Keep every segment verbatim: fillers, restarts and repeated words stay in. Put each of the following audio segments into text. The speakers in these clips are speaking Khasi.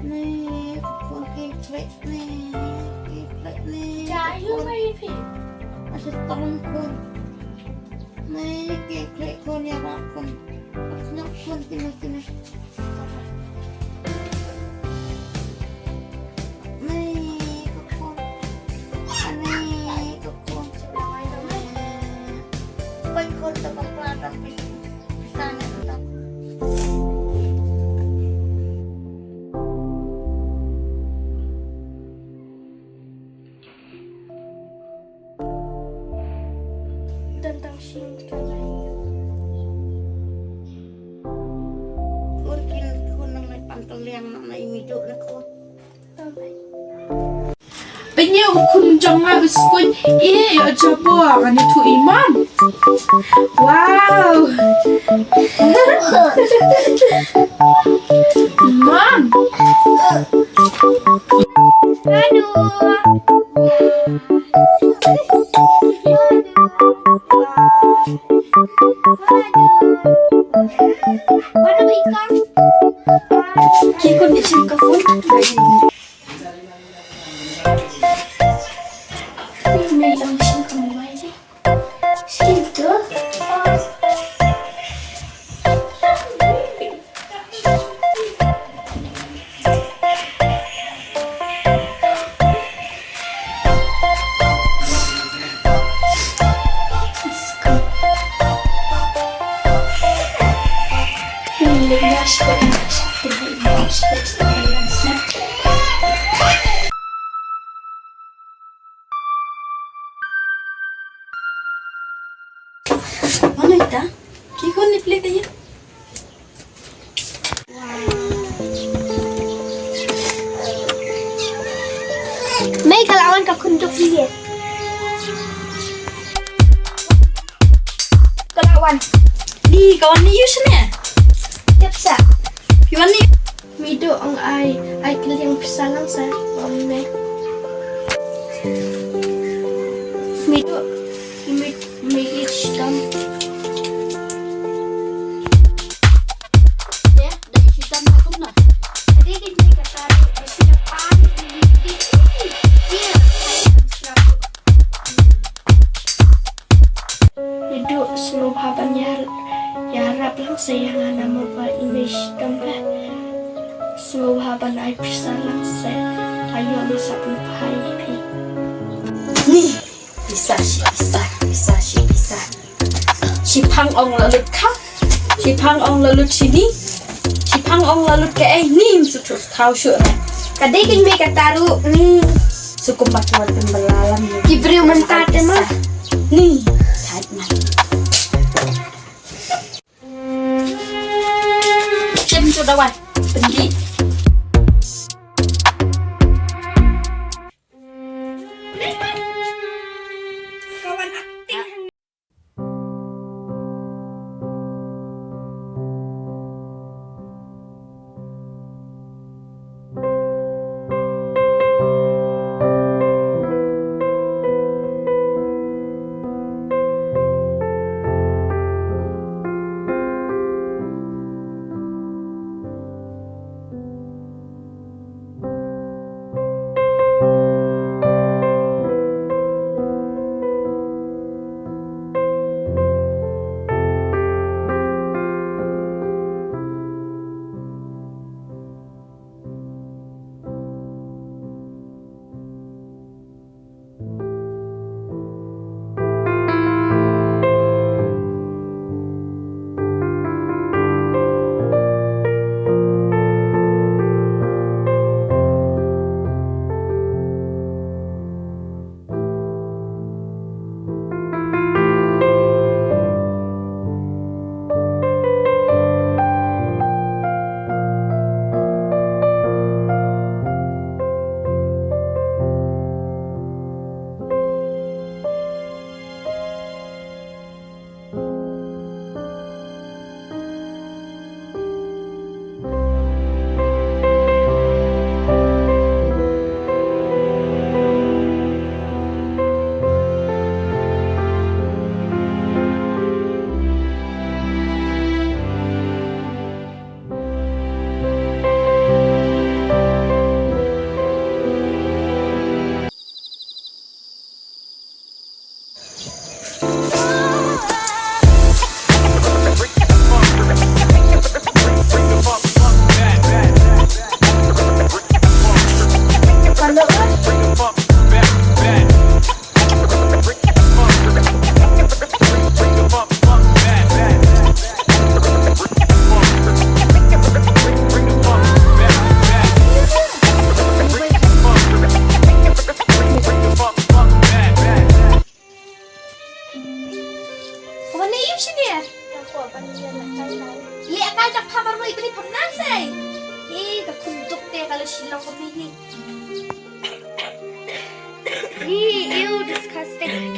Ni, khun ki khlek ni, ki khlek ni. Jai yu mai phi. Asa tong khun. Ni, ki khlek khun ya ba khun. Khun khun kine kine. Ni, khun. Ni, khun. Pai khun ta ba kla ta pi. Tang tang shin ka lai. Khun kin khun nang lai pan ka liang nang lai mi duk na khun. Pynïoh u khun jong nga biskut. Ïa, ïa, jabo, ngan ïathuh ïa i Mon. Wow. Mon. Aduh. Aduh. Aduh. Mana ikan? Ki khun ni shin ka phone. Mano ita? Ki khun ni plate aïu? Mei, ka la wan ka khun duk ni. Ka la wan. Ni ka wan ni ïu shane. Tip sa. Ki wan ni. Mido ong ai, ai kylliang pisa lang sa. Ong me. Mido. Mei, mei, ich, dann. Idu sngewbha ban ïa, ïarap lang sa ïa nga namar ba i mei shitom bha. Sngewbha ban ai pisa lang sa. Ayo, ni sa pynphai ïa phi. Ni. Pisa, shi pisa, pisa, shi pisa. Shi phang ong la lut kha. Shi phang ong la lut shi ni. Shi phang ong la lut ka ei ni, su tu thaw shu na. Ka dei kin me ka taru ni. Su kumba ki wat tymba la lam ni. Ki briew mynta te ma. Ni. Thait ma. Shim tu dawai. Pendi.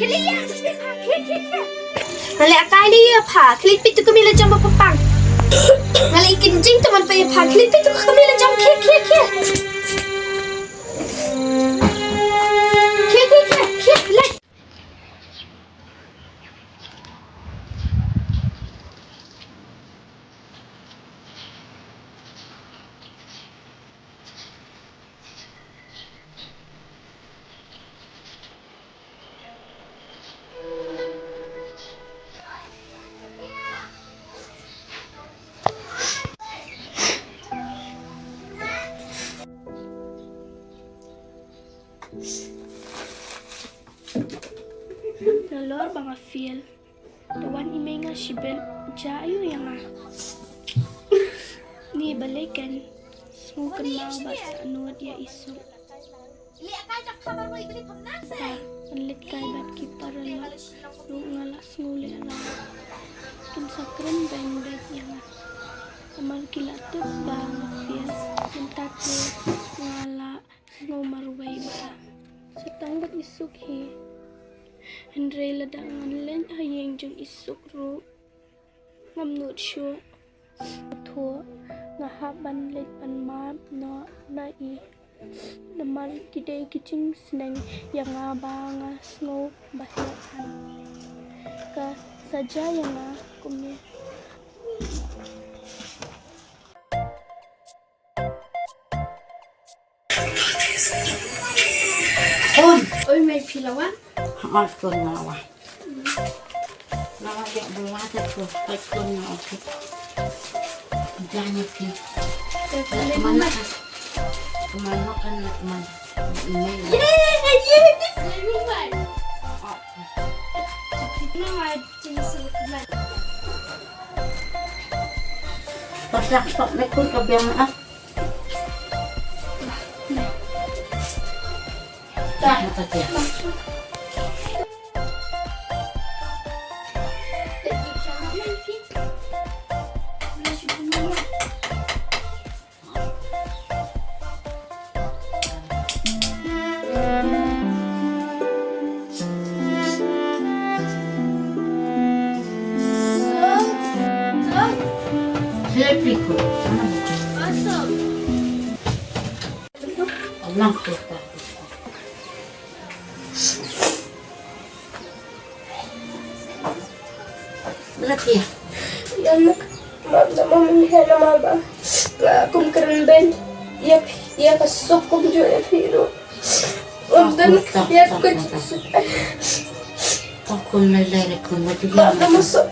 Nga leh kai lei ïa pha, khie leit peit tu ka mei la jam ba pang. Nga leh kin jing tu man peit ïa pha, khie leit peit tu ka mei la jam, khie, khie, khie. Khie, khie, khie, khie, leit. Nalor ba nga fail. Da wan i mei nga shibit, jia aiu ïa nga? Ni balei kan sngew kynmaw bad sahnud ïa i Suk. Ba ngan leit kai bad ki paralok, ruh nga la sngew lehraw. Kin sa kren beiñ beit ïa nga. Namar ki la tip ba nga fail, mynta te nga la sngew marwei bha. Sa tang bad i Suk hi. Hynrei lada ngan leit ha ïing jong i Suk ruh, ngam nud shuh. Thoh, nga hap ban leit ban map noh na i. Namar ki dei ki jingsneng ïa nga ba nga sngew ba heh. Ka sa jia ïa nga kumne. Khun. Oi, mei phi la wan? Oi, khun, nga la wan. Nga la ïa bla te khun. Oi, khun, nga la wan. Bla ïa phi. Te phi la wan. Kumno kan la kumno? Ye, ye, ye, ye. Pasak sok ne khun ka biang ah. Lati. Ïa nga, ma, ma, ma, ma, ïa nga, ma, ma. Nga kum kren beiñ. Ïa, ïa ka Suk kumjuh ïa phi ruh. Ngam don ïa ka. Khun, lai lai re khun, ma, ma, ma, Suk.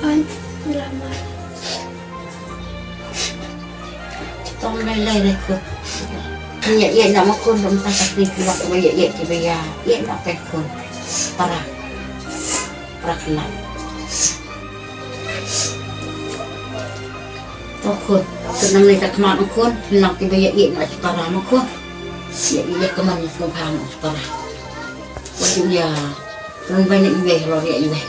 Ai, la ma. Tong lai lai re khun. Ïa, ïa, na ma khun, dong ta ka kri kri, ïa, ïa, ïa, ïa, ïa, na pe khun. Para. Para kena. To khun. Tenang ni tak mat khun. Tenang tiba ïa, ïa, na para ma khun. Ïa, ïa, keman ni semua para. Waduh ya. Rum bai na iwei, ro ïa iwei.